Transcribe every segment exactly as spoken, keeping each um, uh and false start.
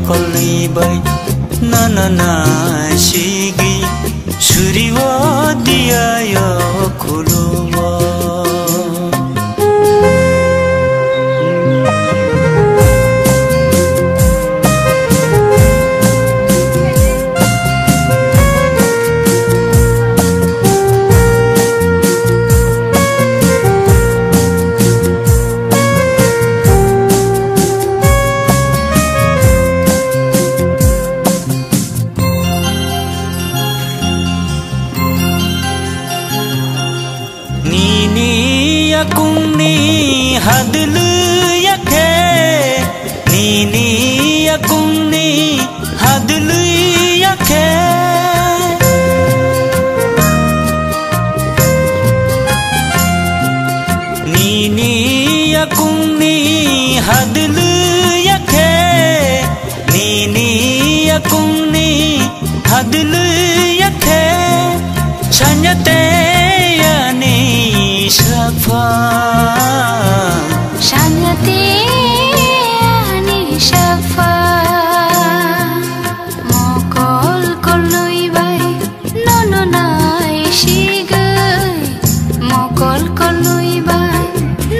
Kolni bai nana na sigi suriwo diya yo khuluwo. Nini yakungni hadlwi yakhe, nini yakungni hadlwi yakhe. Nini yakungni hadlwi yakhe, nini yakungni hadlwi yakhe, sanya te ani sakpha. Sanya te ani sakpha. Mokol kolwi bai nono nai sigwi. Mokol kolwi bai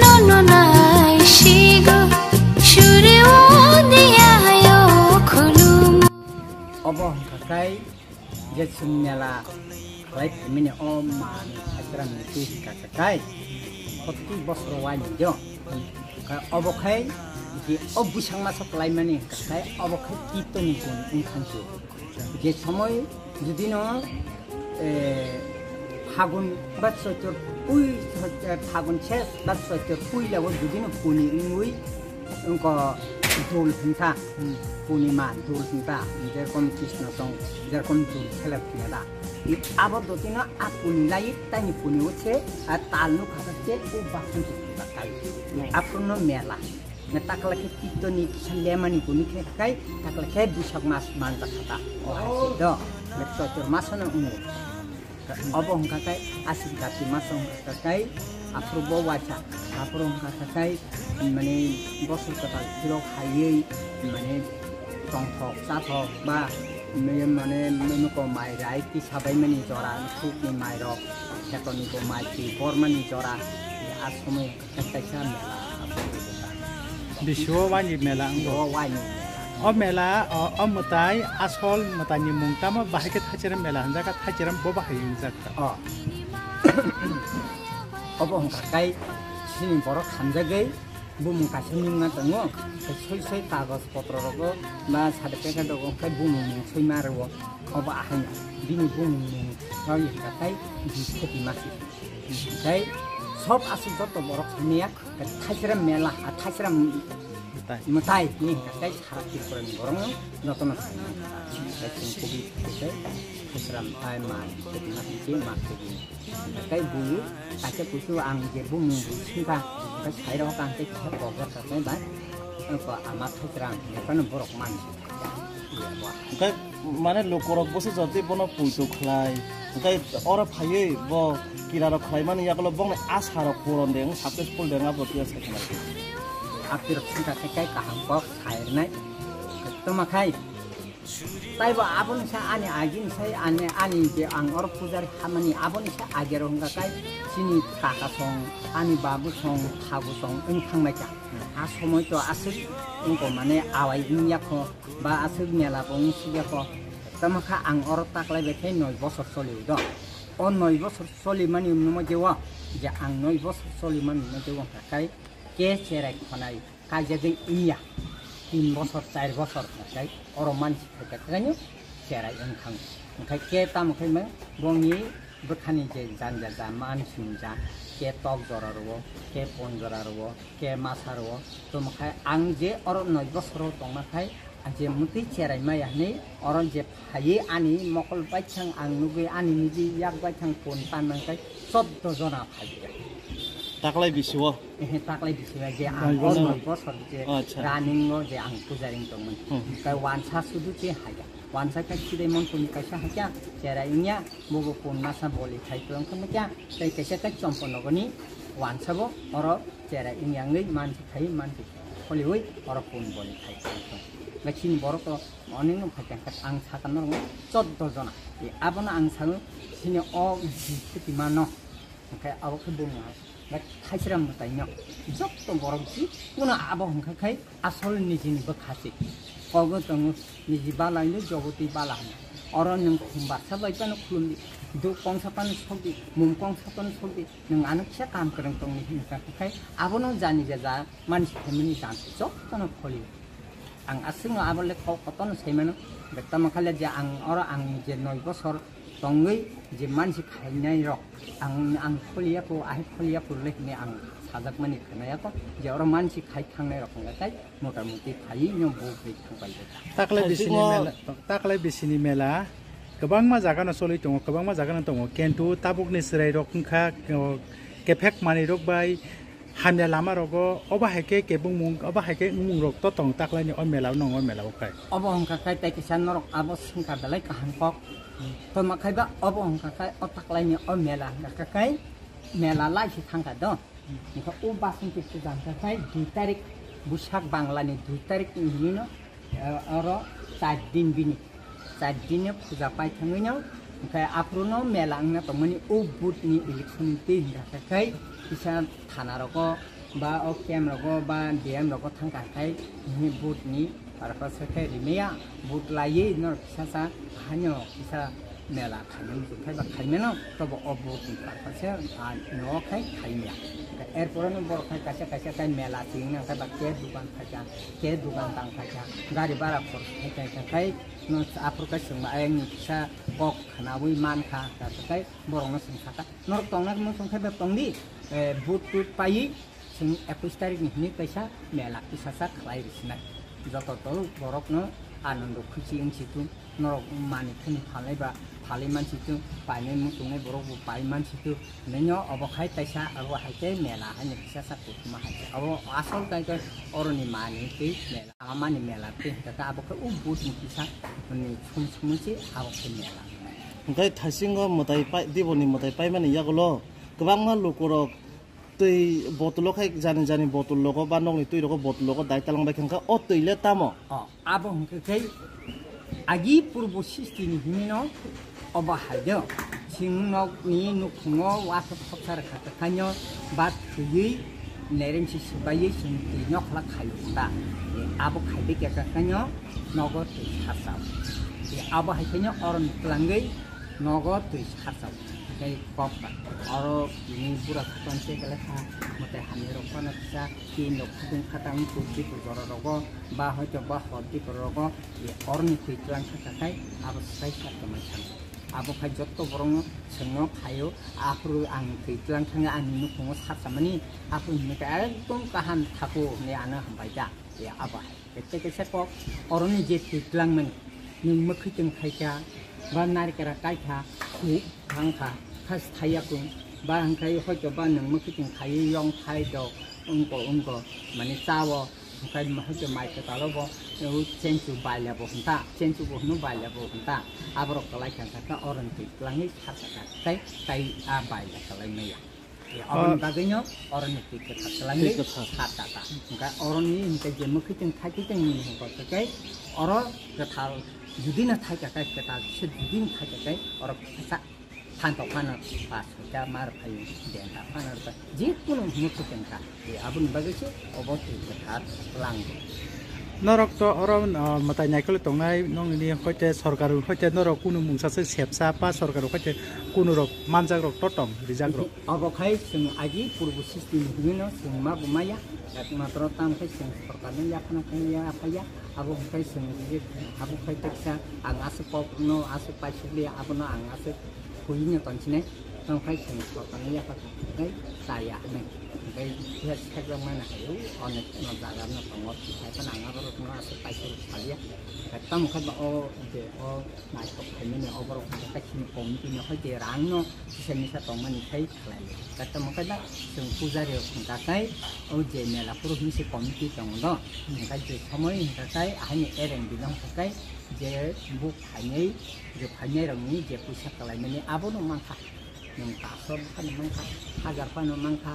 nono nai sigwi. Suri o diya yo khulumo. Obo hwnkha khe je chwng mela khlai phaimani o mani hakra miti hwnkha khe kai, proti bosor waini jo. Khe obo khai je o bwsang masa khlaimani hwnkha khe obo khai titoni gun wngkha se. Je somoi judino, eh, Phagun ba Choitor pui, eh, Phagun ses ba Choitor puila o judino puni wngwi wngkha dul hwnkha, hmm, punima dul hwnkha, jerokom Krishna tong, jerokom dul khela phiyada. I abo dotino a puni lai, taini puni o se, a tal nukha se, o bakhan se tal. Aphuru no mela. Na takla khe titoni kisa lemani kuni khe kai, takla khe Busak mas manjakha ta. O hai se do. Na Choitor mas no wngo. Obo hwnkha khe aswk jati mas wngkha khe aphuru bo waisa, aphuru hwnkha khe mane bosor kwtal phirok haiwi mane tongthok chathok ba mane nuko mai rai tisa baimani jora, sukni mairok, khetorni bo mai twi bormani jora, a somoi hwnkha khe kaisa mela. Bisio waini mela wngkha. O waini mela. O mela, o, o mwtai, asol mwtaini mung tamo bahai khe Thachiram mela hwnjak kha, Thachiram bo bahai hwnjak kha. O. Obo hwnkha kai chini borok hamjagwi bumung kaisa nungna tongo, soi soi kagoj potro rogo ba certificate rogo kai bumung mung soima rwo, obo ahaino bini bumung mung rok hwnkha kai Biswati Masi. Tei sob aswk joto borok hamya Thachiram mela, a Thachiram mwtai. Mwtai ni hwnkha khe sara Tripura ni borok no joto no swnam. Tei chwng kubi khe Thachiram ai ma kubi ma kubi ma kubi. Tei bu kaisa kusu ang je bumung bu singkha, tei sai rok ang tei kisa kok jak kha tei bai. Ko ama Thachiram ni phano borok man. Hwnkhe mane lukurok bwsajak tei bono poito khlai. Hwnkhe oro phaiwi bo kirarok khlaimani yagulo bongni asarok puron de wng, successful de wng, abo twiya sai khna. Aphirok singkha khe kai kaham kok sai rwnai. Toma khai. Taibo aboni sa ani agini sai ani, ani je ang oro pujari hamani aboni sa agero hwnkha kai chini kaka song, ani babu song, phagu song wng thangbai kha. A somoi to aswk wngkha mane awai wngya kho. Ba aswk mela bo wng sukya kho. Tamo kha ang oro taklai bai khe noi bosor choli do. O noi bosor choli mani wngma je o, je ang noi bosor choli mani wngma je o hwnkha khai ke cherai khonai kaijagwi wngya. Tin bosor, char bosor hwnkha khai oro mansi khaikha khaino cherai wngthang. Hwnkha khe tamo khai mang bongni bwkhani je janja ja man sumja, ke tok jora rwo, ke pon jora rwo, ke masa rwo, tamo khai ang je oro noi bosoro tongma khai, ang je mutwi cherai maya hinwi oro je phaiwi ani mokol baithang ang nugwi ani niji yak baithang pon tanmang khai choddo jona phaiya. Taklai bisio? Ehe, taklai bisio je ang noi o bosor? Noi bosor je, acha, running o je ang pujari tongmani. Hmm. Khai wansa sudu je haya. Wansa khe chidai montoni kaisa hakya cherai wngya, bobo pun masa boli khai tong khe mokya, tei kaisa khe chompo nogoni wansa bo oro cherai wngya wngwi mansi khai mansi kholiwi oro pun boli khai tong. Ba chini borok to onek no phaikha, ang sakha norok no choddo jona. E, abono ang sano chini o jisuti mano. Hwnkhe abo khe bumung hai. Ba thaisra mwtai no. Jotto borok ji kuno abo hwnkha khai asol nijini bwkha se. Kogo tongo niji bala hino jogoti bala hino. Oro nwng khum barsa bai phano khulumdi. Duk kongsa phano sokdi. Mum kongsa phano sokdi. Nwng ano kisa kam kwrwng tongdi hwnwi kha khai abono jani ja ja mansi khaimani jang jottono kholi. Ang aswkno abo le kok kotorno sai mano. Tamo kha le je ang oro ang je noi bosor tongwi je mansi khainai rok ang, ang kholiya ko, ahi kholiya ko le hwnwi ang sajakmani khwnaya ko je oro mansi khai thangnai rok wngkha tai mota moti phaiwi no bo bai thang pai bai. Taklai bisini mela, taklai bisini mela kwbangma jaga no choli tongo, kwbangma jaga no tongo, kintu tabukni chwrai rok wngkha, o, kephek manwi rok bai hamya lama rogo, obo hai khe kebengmung, obo hai khe wngmung rok to tong taklaini o mela o, nong o mela o khai. Obo hwnkha khai tai kisa norok abo swngkha belai kaham kok. Toma khai ba obo hwnkha khai o taklaini o mela hwnkha khai mela lai se thangkha do. Hwnkha o Basonti puja hwnkha khai dui tarik Buisak Banglani dui tarik ni hwnwi no, eh, oro char din bini. Char din ni puja pai thangwi no, hwnkha aphuru no mela wngna tongmani o vote ni election ni twi hwnkha khai kisa thana rogo ba o camp rogo ba D M rogo thangkha khai hwnwi vote ni purpose khe rimaya vote laiwi no kisa sa haino kisa mela khaimani muchung khai ba khaimano tobo o vote ni purpose se no khai khaimya. Erpore no borok khai kaisa kaisa khai mela chingna khai ba ke dukan khaikha, ke dukan tang khaikha, gari bara khorch khaikha khai no aphuru khai chwngma ayang ni kisa kok khwnawi mankha, khai borok no swngkha norok tongna muchung khai ba tongdi, eh, vote tut paiwi. Chwng ekush tarik ni hwnwi kaisa mela kisasa khlai rwsinai. Joto tol borokno anando khuchi wngsitu, norok manwi kheno phalnai ba phalwi mansitu, painai muchungnai borok bo pai mansitu, hwnwi no obo khai kaisa abo hai khe mela haino kisasa kuthuma hai khe. Abo asol kai khe oroni manwi twi mela, ama mani mela twi hwnkhe abo khe o vote ni kisa hwnwi sum sumwi se abo khe mela. Hwnkhe thaisingo mwtai pai, diboni mwtai paimani yagulo kwbangma lukurok twi bottle o khai jani jani bottle logo ba nokni twi rogo bottle logo dai talang bai khe o twi le tamo? O, abo hwnkhe khai agi purbo srishti ni hwnwi no obo hai do. Chwng nokni nukhungo uaso khopsa rwkha kwkhaino ba thwiwi neremsi swbaiwi chwng twi nokhlak khaio ta. Abo khai bai khe kwkhaino nogo twi sarsa. Abo hai khaino oroni twlangwi nogo twi sarsa. Tei kok ba oro tini bura khakchang se kele kha, mote hamya rok phano kisa tin rok khudung khatang tubdi jora rogo ba hoito ba hordi rogo oroni twi tlang kha khai abo sai sa tongmani thang. Abo khai jotto borok no chwngno khaio, aphuru ang twi tlang thangwi ani nukhungo sarsa mani, aphuru hinwi khe ekdom kaham thaku hinwi ano hambai da. Abo hai. Kete kese kok, oroni je twi twlangmani, nwng mwkhwtwng khaikha, ba narikra kaikha, khu thangkha, kha thaiya kung, ba hwnkhe hoito ba nwng mwkhwtwng khaiwi yong thai do, wngko wngko, mane chao, hwnkhe hoito mai kwtalo bo, o chenchu baila bo hwnta, chenchu bo hwno baila bo hwnta, aborok kwlai thangkha khe oroni twi twlangwi kha sakha, tei, tei a baila kwlai maya. Aboni bagwino oroni twi kwthar kwlangwi twi kwthar. Kha tata. Hwnkhe oroni hwnkhe je mwkhwtwng thaitwtwng ni hwnkhe tei oro kwthar judino thaika kai kwtal se judino thaika kai oro kisa phantok phano pas hoita mar phaio denta phano rwkha jikunu mwkhwtwng kha. Aboni bagwi se obo twi kwthar kwlang. Norok to oro, ah, mwtai naikolwi tongnai nokni hoite sorkar hoite norok kunu mungsa se sepsa pa sorkar hoite kunu rok manjak rok to tong rijak rok. Obo khai chwng agi purbo system hinwi no chwng ma bo maya, ekmatro tamo khai chwng sorkar no yaphana khai ya phaiya, abo khai chwng abo khai teksa ang aswk kok no aswk paisukliya, abono ang aswk huino tongsinai, tong khai chwng sorkar no yapha khai chaya hinwi, khai phiya sek rok mana hai o onek no jaga no tongo, khai phano ang abo rok no aswk paisuk phaliya, khai tamo khai ba o je o naithok khaimani o borok khai chini committee no khai je rang no kisa misa tongmani khai. Khlai tamo khe da chwng pujari rok hwnkha khe o je mela phuru hinwi se committee tongo do, hwnkha je somoi hwnkha khe ahai ni ereng bino hwnkha khe je buk phainai, je phainai rok ni je puisa kwlai mani abono mankha, nwng paanch sho phano mankha, hajar phano mankha,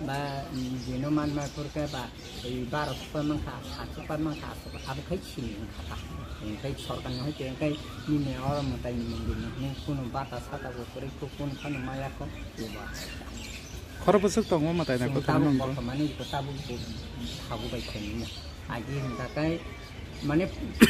Ba, mm, jino manma phurkhe ba, ei baro sukha mankha, sa sukha mankha, aswk abo khai sini wngkha ta. Hingkhai sorkarni hoite hingkhai nini oro mwtaini mondirni hwnwi kunu bata sata bo kwrwi kho, kunu phano maya kho, ebo aswk ta. Khoro bwswk tongo mwtai na Chwng kwthang tabuk nung bo. Bortomani iko tabuk bo thabu bai khainino. Agi hingkha khai, mane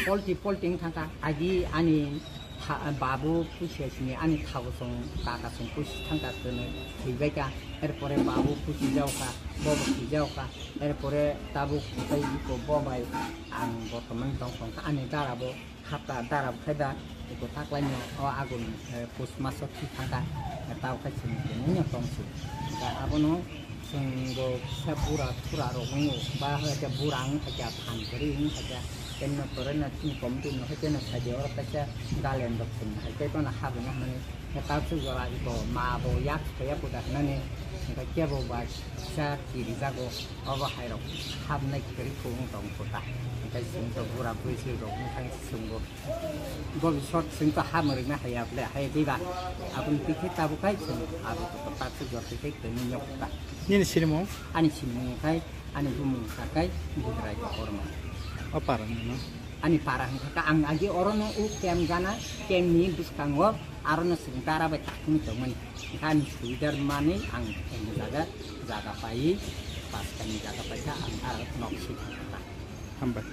polti polti wng thangkha. Agi ani tha-, babu pusi sini ani thabu song kaka song pusi thangkha kwnwi thwibaikha. Erpore babu pusi jaokha, bobo thwijaokha. Erpore tabuk tei iko bo bai ang bortoman tong tongkha. Ani dara bo hapta dara khai da iko taklaino o agun, eh, pus maso thwi thangkha. Tabuk khai chwng tongsi. Da abono Chwng bo kisa bura thura rok wngo, ba hwnkhe bura wng kha khe phan kwrwi wng kha khe, tei no kwrwino chini committee no hai kheno sai di oro kaisa galen rok chwng hai tei bono habwna hwnwi khe tabuk jora iko ma bo yak thaya puda hwnani hwnkhe kebo ba kisa kirijago obo hai rok habnai kwrwi kho wng tong kho ta hwnkhe chwng to bura bwswi rok wng thang chwng bo. Bobisot chwng to ha mwrwkna haya ble, haya diba? Aboni twi khe tabuk khai chwng abo to tak se jor khe tei tongwi nyok ta. Nini sinimung? Ani sinimung khai, ani bumung khai Budrai Kokorma. O para ni no? Ani para hwnkha khe ang agi orono o camp gana, camp ni bwskango arono chwng dara bai takungwi tongmani. Hwnkhe ani subidar manwi ang jaga, jaga paiwi, paskani jaga paikha ang aro nok si thangkha. Hambai.